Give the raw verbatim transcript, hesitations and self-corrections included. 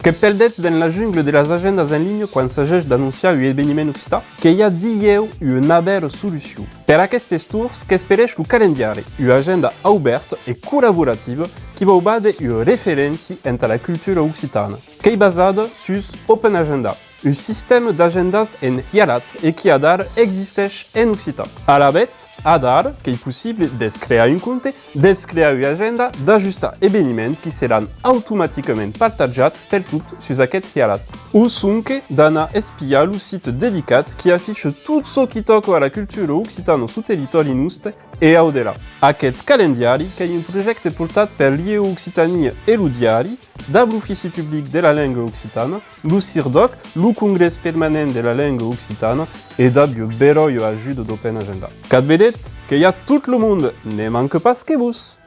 Que't perdètz dens la jungla de las agendas en linha quan s'ageish d'anonciar un eveniment occitan? Que i a dilhèu ua navèra solucion. Per aquestes torns, qu'espereish lo Calendiari, ua agenda aubèrta e collaborativa qui vòu vàder ua referéncia entà la cultura occitana. Qu'ei basada sus Open Agenda, un sistèma d'agendas en hialat e qui adara existeish en occitan. Alavetz, adara, qu'ei possible de's crear un compte, de's crear ua agenda, d'ajustar eveniments qui seràn automaticament partatjats pertot sus aqueth hialat. O sonque d'anar espiar lo site dedicat qui aficha tot çò qui tòca a la cultura occitana suu territòri noste e au delà. Aqueth calendiari qu'ei un projècte portat per l'I E O Occitània e lo Diari, dab l'Ofici Public de la Lenga Occitana, lo CIRDÒC, lo Congrès Permanent de la Lenga Occitana e dab ua beròia ajuda d'Open Agenda. Qu'ac vedetz, que i a tot lo monde, ne manca pas que vos!